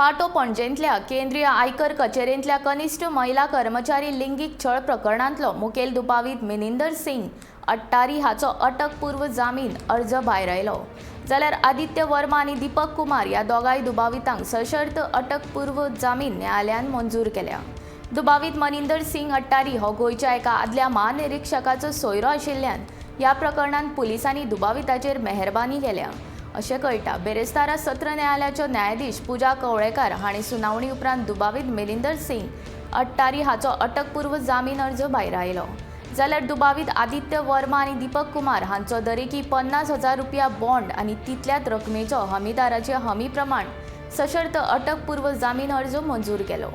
पाटो पणजेंतल्या केंद्रीय आयकर कचेरेंतल्या कनिश्ठ महिला कर्मचारी लिंगीक छळ प्रकरणांतलो मुखेल दुबावीत मिनिंदर सिंग अट्टारी हाचो अटकपूर्व जामीन अर्ज भायर आयलो. जाल्यार आदित्य वर्मा आनी दीपक कुमार ह्या दोगांय दुबावितांक सशर्त अटकपूर्व जामीन न्यायालयान मंजूर केल्या. दुबावीत मनिंदर सिंग अट्टारी हो गोंयच्या एका आदल्या म्हानिरिक्षकाचो सोयरो आशिल्ल्यान ह्या प्रकरणांत पुलिसांनी दुबाविताचेर मेहरबानी केल्या अशें कळटा. बेरेस्तारा सत्र न्यायालयाच्यो न्यायाधीश पुजा कवळेकार हांणी सुनावणी उपरांत दुबावीत मिलिंदर सिंग अट्टारी हाचो अटकपूर्व जामीन अर्ज भायरायलो. जाल्यार दुबावीत आदित्य वर्मा आनी दीपक कुमार हांचो दरेकी 50,000 रुपया बॉन्ड आनी तितल्याच रकमेचो हमीदाराचे हमी प्रमाण सशर्त अटकपूर्व जामीन अर्ज मंजूर केलो.